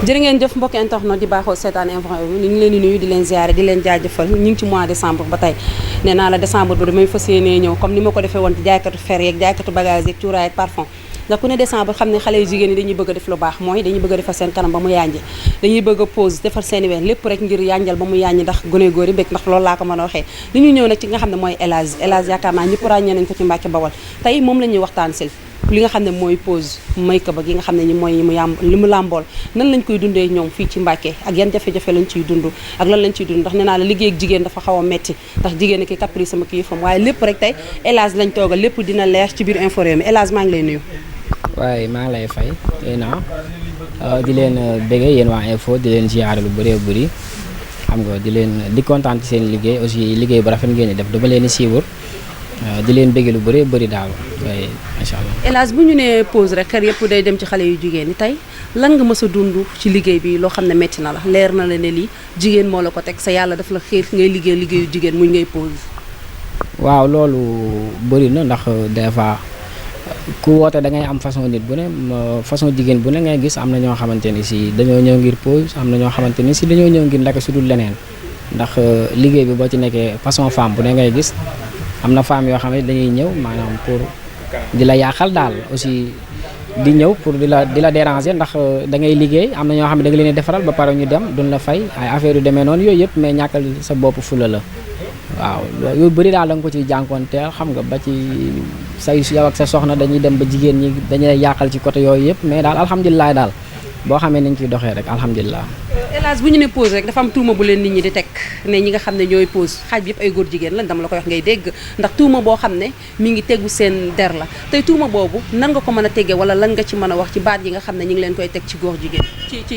jërë ngeen jëf mbokki internet di baaxoo seetaan info bi ñu ngi leen di nuyu di leen ziare di leen jaajëfal ñu ngi ci mois décembre ba tey nee naa la décembre bi damay fas yéenee ñëw comme ni ma ko defee woon ci jaaykatu fer yeeg jaaykatu bagage yeeg cuuraay ak parfum ndax ku ne décembre xam ne xale yu jigéen yi dañuy bëgg a def lu baax mooy dañuy bëgg a defar seen kanam ba mu yànji dañuy bëgg a pose defar seen i ween lépp rek ngir yànjal ba mu yànji ndax gone góor yi bëgg ndax loolu laa ko mën a waxee li ñuy ñëw nag ci nga xam ne mooy El Hadji yaakaar naa ñëpp ràññee nañ ko ci Mbàkke Bawol tey moom la ñuy waxtaan sil li nga xam ne mooy pose make-up ak yi nga xam ne ñi mooy li mu làmbool nan lañ koy dundee ñoom fii ci Mbàkke ak yan jafe-jafe lañ ciy dund ak lan lañ ciy dund ndax nee naa la liggéey ak jigéen dafa xaw a metti ndax jigéen ki caprice sama kii yëfam waaye lépp rek tey El Hadji lañ toogal lépp dina leer ci biir info Rewmi El Hadji maa ngi lay nuyu. waaye maa ngi lay fay di leen béggee yéen waa info di leen ziare lu bëree bëri xam nga di kontaan ci seen liggéey aussi liggéey bu rafet ngeen di def dama leen di siiwur di leen béggee lu bëree bëri daal waaye macha allah. El Hadji bu ñu nee pause rek xel yëpp day dem ci xale yu jigéen ñi tey lan nga mës a dund ci liggéey bi loo xam ne métti na la leer na la ne lii jigéen moo la ko teg sa yàlla daf la xiir ngay liggéeyu jigéen muy ngay pause. waaw loolu bëri na ndax des fois ku woote da ngay am façon nit bu ne façon jigéen bu ne ngay gis am na ñoo xamante ni si dañoo ñëw ngir pause am na ñoo xamante ni si dañoo ñëw ngir ndaka su dul leneen ndax liggéey bi boo ci nekkee façon femme bu ne ngay gis am na femme yoo xam ne dañuy ñëw maanaam pour di la yàqal daal aussi di ñëw pour di la déranger ndax da ngay liggéey am na ñoo xam ne da nga leen defaral ba pare ñu dem duñ la fay ay affaire yu demee noonu yooyu yëpp mais ñàkkal sa bopp fula la waaw yu bëri daal da nga ko ciy jànkoonteel xam nga ba ci say yow ak sa soxna dañuy dem ba jigéen ñi dañuy yàqal ci côté yooyu yëpp mais daal alhamdulilah daal boo xamee nañ ciy doxee rek alhamdulilah. El Hadji bu ñu ne pause rek dafa am tuuma bu leen nit ñi di teg ne ñi nga xam ne ñooy pause xaaj bi yëpp ay góor jigéen lañ dama la koy wax ngay dégg ndax tuuma boo xam ne mi ngi tegu seen der la tey tuuma boobu nan nga ko mën a tegee wala lan nga ci mën a wax ci baat yi nga xam ne ñi ngi leen koy teg ci góor jigéen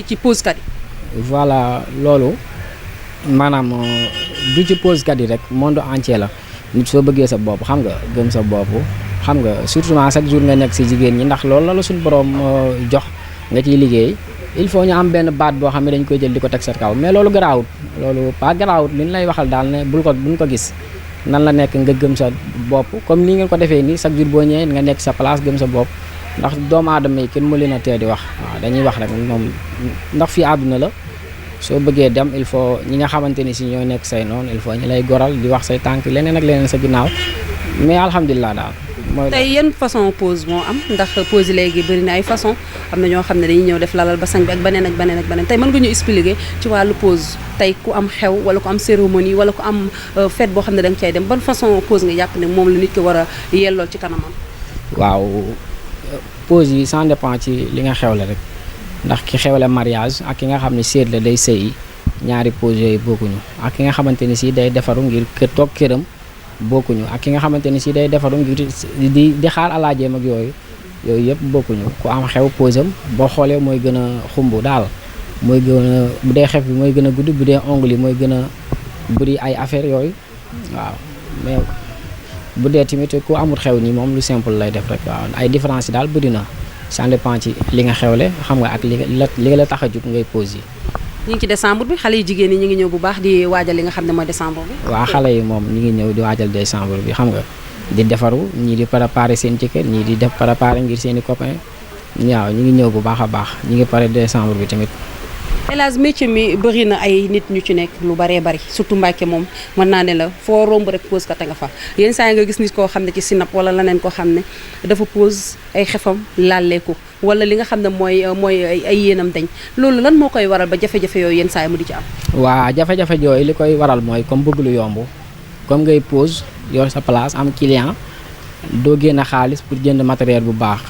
ci pause kat yi. voilà loolu maanaam du ci pause kat yi rek monde entier la nit soo bëggee sa bopp xam nga gëm sa bopp xam nga surtout chaque jour nga nekk si jigéen ñi ndax loolu la suñu borom jox nga ciy liggéey il faut ñu am benn baat boo xam ne dañ koy jël di ko teg sa kaw mais loolu garaawut loolu pas garaawut li ñu lay waxal daal ne buñ ko gis nan la nekk nga gëm sa bopp comme ni ngeen ko defee nii chaque jour boo ñëwee nga nekk sa place gëm sa bopp ndax doomu aadama yi kenn mu leen a tee di wax waaw dañuy wax rek moom ndax fii àdduna la soo bëggee dem il faut ñi nga xamante ni si ñoo nekk say noonu il faut ñu lay goral di wax say tànk leneen ak leneen sa ginnaaw mais alhamdulilah daal. tey yan façon pause moo am ndax pause yi léegi bëri na ay façon am na ñoo xam ne dañuy ñëw def lalal basang bi ak beneen ak beneen ak beneen tey mën nga ñu expliquer ci wàllu pause tey ku am xew wala ku am cérémonie wala ku am fête boo xam ne da nga cay dem ban façon pause nga jàpp ne moom la nit ki war a yellool ci kanamam. waaw pause yi ça dépend ci li nga xewle rek ndax ki xewle mariage ak ki nga xam ne séet la day sëyi ñaari pause yooyu bokkuñu ak ki nga xamante ni si day defaru ngir toog këram bokkuñu ak ki nga xamante ni si day defaru ngir di xaar alaajeem ak yooyu yëpp bokkuñu ku am xew posam boo xoolee mooy gën a xumb daal mooy gën a bu dee xef bi mooy gën a gudd bu dee ongle yi mooy gën a bëri ay affaire yooyu waaw mais bu dee tamit ku amul xew nii moom lu simple lay def rek waaw ay différence yi daal bëri na ça dépend ci li nga xewle xam nga ak li la tax a jug ngay pause yi. ñu ngi ci décembre bi xale yu jigéen ñi ñu ngi ñëw bu baax di waajal li nga xam ne mooy décembre bi. waaw xale yi moom ñu ngi ñëw di waajal décembre bi xam nga di defaru ñii di préparer seen jëkkër ñii di def préparer ngir seen i copains waaw ñu ngi ñëw bu baax a baax ñu ngi pare décembre bi tamit. El Hadji métier mi bëri na ay nit ñu ci nekk lu baree bari surtout Mbàkke moom mën naa ne la foo romb rek pause kat nga fa yenn saa yi nga gis nit koo xam ne ci sinap wala leneen koo xam ne dafa pause ay xefam laalleeku wala li nga xam ne mooy ay yéenam dañ loolu lan moo koy waral ba jafe-jafe yooyu yenn saa yi mu di ci am. waa jafe-jafe yooyu li koy waral mooy comme bëgg lu yomb comme ngay pause yor sa place am client doo génn xaalis pour jënd matériel bu baax.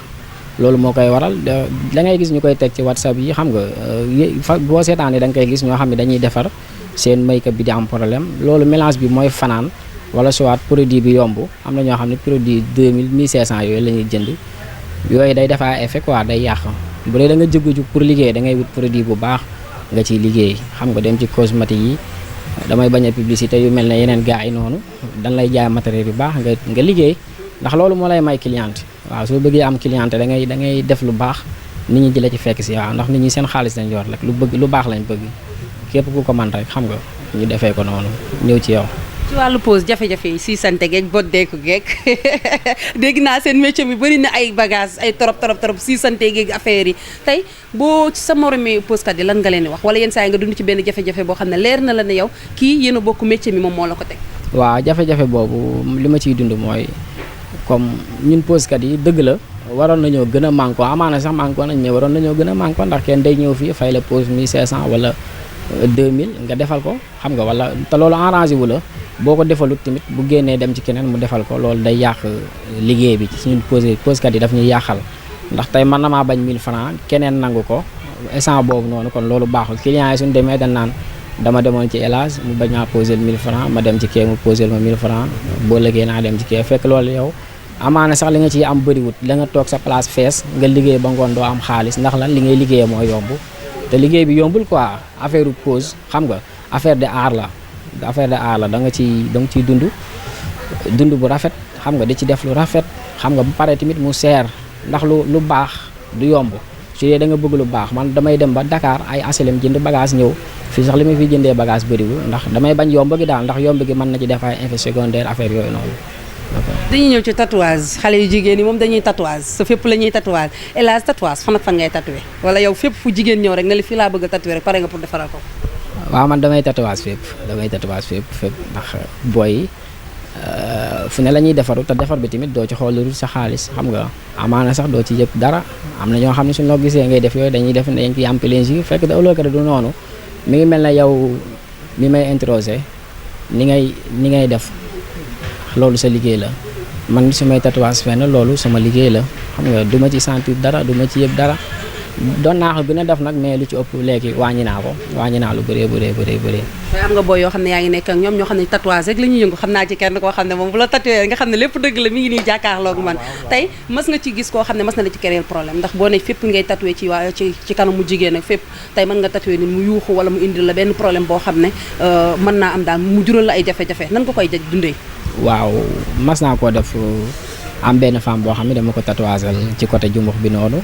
loolu moo koy waral da ngay gis ñu koy teg ci WhatsApp yi xam nga boo seetaanee da nga koy gis ñoo xam ne dañuy defar seen make-up bi di am problème loolu mélange bi mooy fanaan wala soit produit bi yomb am na ñoo xam ne produit 2000 1500 yooyu la ñuy jënd yooyu day def ay effet quoi day yàq bu dee da nga jëggu pour liggéey da ngay wut produit bu baax nga ciy liggéey xam nga dem ci cosmétique yi damay bañ a publicité yu mel ne yeneen gars yi noonu dañ lay jaay matériel yu baax nga liggéey ndax loolu moo lay may cliente waaw soo bëggee am cliente da ngay def lu baax nit ñi di la ci fekk si waaw ndax nit ñi seen xaalis lañ yor rek lu baax lañ bëgg képp ku ko man rek xam nga ñu defee ko noonu ñëw ci yow. ci wàllu pose jafe-jafe yi si sante geeg boddeeku geeg dégg naa seen métier mi bëri na ay bagage ay trop si sante geeg affaire yi tey boo ci sa moromi posekat yi lan nga leen di wax wala yenn saa yi nga dund ci benn jafe-jafe boo xam ne leer na la ne yow kii yéen a bokk métier mi moom moo la ko teg. waaw jafe-jafe boobu li ma ciy dund mooy comme ñun posekat yi dëgg la waroon nañoo gën a manko amaana sax manko nañ mais waroon nañoo gën a manko ndax kenn day ñëw fii fay la pose 1500 wala 2000 nga defal ko xam nga wala te loolu arrangé wu la boo ko defalut tamit bu génnee dem ci keneen mu defal ko loolu day yàq liggéey bi ci suñu posekat yi daf ñuy yàqal ndax tey man na maa bañ 1000 francs keneen nangu ko instant boobu noonu kon loolu baaxul client yi suñu demee dañ naan dama demoon ci élage mu bañ maa posé 1000 francs ma dem ci kee mu posé ma 1000 francs boo lëggee naa dem ci kee fekk loolu yow amaana sax li nga ciy am bëriwut la nga toog sa place fees nga liggéey ba ngoon doo am xaalis ndax lan li ngay liggéeyee moo yomb te liggéey bi yombul quoi affaire pose xam nga affaire de art la da nga ciy dund bu rafet xam nga di ci def lu rafet xam nga bu paree tamit mu seer ndax lu baax du yomb su dee da nga bëgg lu baax man damay dem ba Dakar ay asilem jënd bagage ñëw fii sax li ma fi jëndee bagage bëriwul ndax damay bañ yomb gi daal ndax yomb gi mën na ci def ay effet secondaire affaire yooyu noonu. dañuy ñëw ci tatouage xale yu jigéen yi moom dañuy tatouage sa fépp la ñuy tatouage hélas tatouage fan ak fan ngay tatoué wala yow fépp fu jigéen ñëw rek ne la fii laa bëgg a tatoué rek pare nga pour defaral ko. waaw man damay tatouage fépp ndax booy yi fu ne la ñuy defaru te defar bi tamit doo ci xool lu dul sa xaalis xam nga amaana sax doo ci yëpp dara am na ñoo xam ne suñu la gisee ngay def yooyu dañuy def ne dañ ciy am plaisir fekk da ëllëg du noonu mi ngi mel ne yow mi may introsé ni ngay def loolu sa liggéey la man su may tatouage fenn loolu sama liggéey la xam nga du ma ci sentir dara du ma ci yëpp dara doon naa ko gën a def nag mais lu ci ëpp léegi wàññi naa lu bëree. mais am nga booy yoo xam ne yaa ngi nekk ak ñoom ñoo xam ne tatouage rek la ñuy yëngu xam naa ci kenn koo xam ne moom bu la tatoué nga xam ne lépp dëgg la mi ngi nii jàkkaarloog man tey mas nga ci gis koo xam ne mas na la ci créer problème ndax boo ne fépp ngay tatoué ci kanamu jigéen ak fépp tey mën nga tatoué nit mu yuuxu wala mu indil la benn problème boo xam ne mën naa am daal mu jural la ay jafe-jafe nan nga koy dundee. waaw mas naa koo def am benn femme boo xam ne dama ko tatouageal ci côté jumbux bi noonu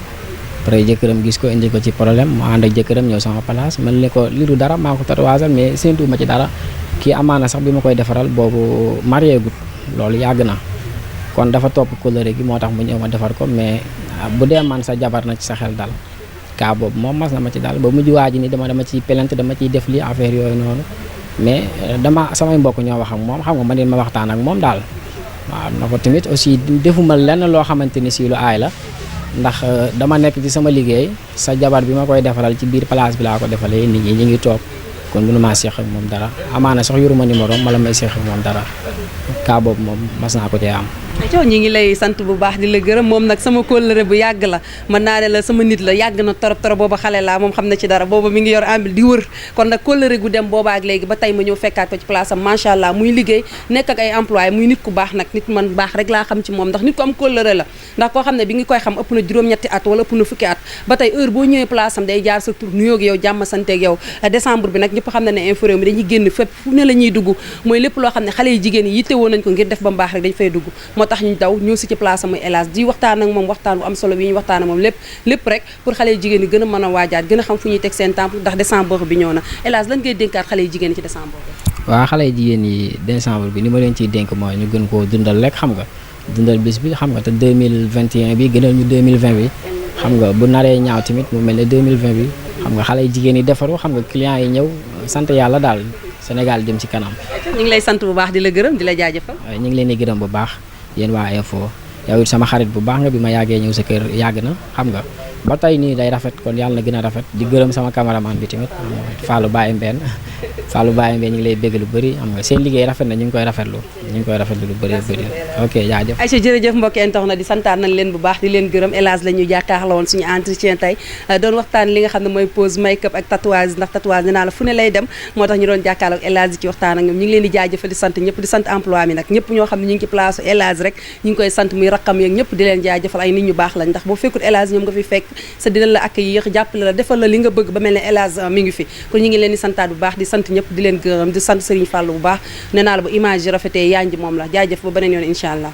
après jëkkëram gis ko indi ko ci problème mu ànd ak jëkkëram ñëw sama place man ne ko li du dara maa ko tatouageal mais séntu ma ci dara kii amaana sax bi ma koy defaral boobu marié gut loolu yàgg na kon dafa topp couleur gi moo tax mu ñëw ma defar ko mais bu dee man sa jabar na ci sa xel dal kaa boobu moom mas na ma ci dal ba mujj waa ji ni dama ciy plainte dama ciy def li affaire yooyu noonu mais samay mbokk ñoo wax ak moom xam nga man ma waxtaan ak moom daal waaw na ko tamit aussi defuma lenn loo xamante ni si lu aay la ndax dama nekk ci sama liggéey sa jabar bi ma koy defaral ci biir place bi laa ko defalee nit ñi ñu ngi toog kon mënu maa seex ak moom dara amaana sax yoruma numéro mala may seex ak moom dara kaa boobu moom mas naa ko cee am. ñi ngi lay sant bu baax di la gërëm moom nag sama kóllëre bu yàgg la mën naa ne la sama nit la yàgg na torop booba xale laa moom xam na ci dara booba mi ngi yor ambil di wër kon nag kóllëre gu dem booba ak léegi ba tey ma ñëw fekkaat ko ci place am macha allah muy liggéey nekk ak ay employé muy nit ku baax nag nit man baax rek laa xam ci moom ndax nit ku am kóllëre la ndax koo xam ne bi ngi koy xam ëpp na juróom-ñetti at wala ëpp na fukki at ba tey heure boo ñëwee place am day jaar sa tur nuyoo ak yow jàmm santeeg yow décembre bi nag ñëpp xam ne info réew mi dañuy génn fépp fu ne la ñuy dugg mooy lépp loo xam ne xale yi jigéen yi yitte woon nañ ko ngir def ba mbaax rek dañ fay dugg moo tax ñu daw ñëw si ci place am muy hélas di waxtaan ak moom waxtaan bu am solo bi ñu waxtaan ak moom lépp rek pour xale yi jigéen yi gën a mën a waajaat gën a xam fu ñuy teg seen temps ndax décembre bi ñëw na hélas lan ngay dénkaat xale yi jigéen yi ci décembre bi waaw xale yi jigéen yi décembre bi ni ma leen ciy dénk mooy ñu gën koo dundal rek xam nga dundal bis bi xam nga te 2021 bi gënal ñu 2020 bi xam nga bu naree ñaaw tamit mu mel ne 2020 bi xam nga xale yi jigéen yi defaru xam nga clients yi ñëw sant yàlla daal Sénégal dem ci kanam. ñu ngi lay sant bu baax di la gërëm di la jaajëfal. waaye ñu ngi leen di gërëm bu baax yéen waa info yow it sama xarit bu baax nga bi ma yàggee ñëw sa kër yàgg na xam nga ba tey nii day rafet kon yàlla na gën a rafet di gërëm sama cameraman bi tamit Fallou Baye Mbène ñu ngi lay bégg lu bëri xam nga seen liggéey rafet na ñu ngi koy rafetlu lu bëri ok jaajëf Aïcha jërëjëf mbokki internet di santaan nañ leen bu baax di leen gërëm hélas la ñu jàkkaarloo woon suñu entretien tey doon waxtaan li nga xam ne mooy pose make up ak tatouage ndax tatouage nee naa la fu ne lay dem moo tax ñu doon jàkkaarloo ak hélas di ci waxtaan ak ñoom ñu ngi leen di jaajëfal di sant ñëpp di sant emploi mi nag ñëpp ñoo xam ne ñu ngi ci place hélas rek ñu ngi koy sant muy raqam yeeg ñëpp di leen jaajëfal ay nit ñu baax lañ ndax boo fekkut hélas ñoom nga fi fekk sa dina la accueillir jàppale la defal la li nga bëgg ba mel ne hélas mi ngi fi kon ñu ngi leen di santaat bu baax di sant ñëpp di leen gërëm di sant Serigne Fallou bu baax nee naa la bu image yi rafetee yaa ngi moom la jaajëf ba beneen yoon incha allah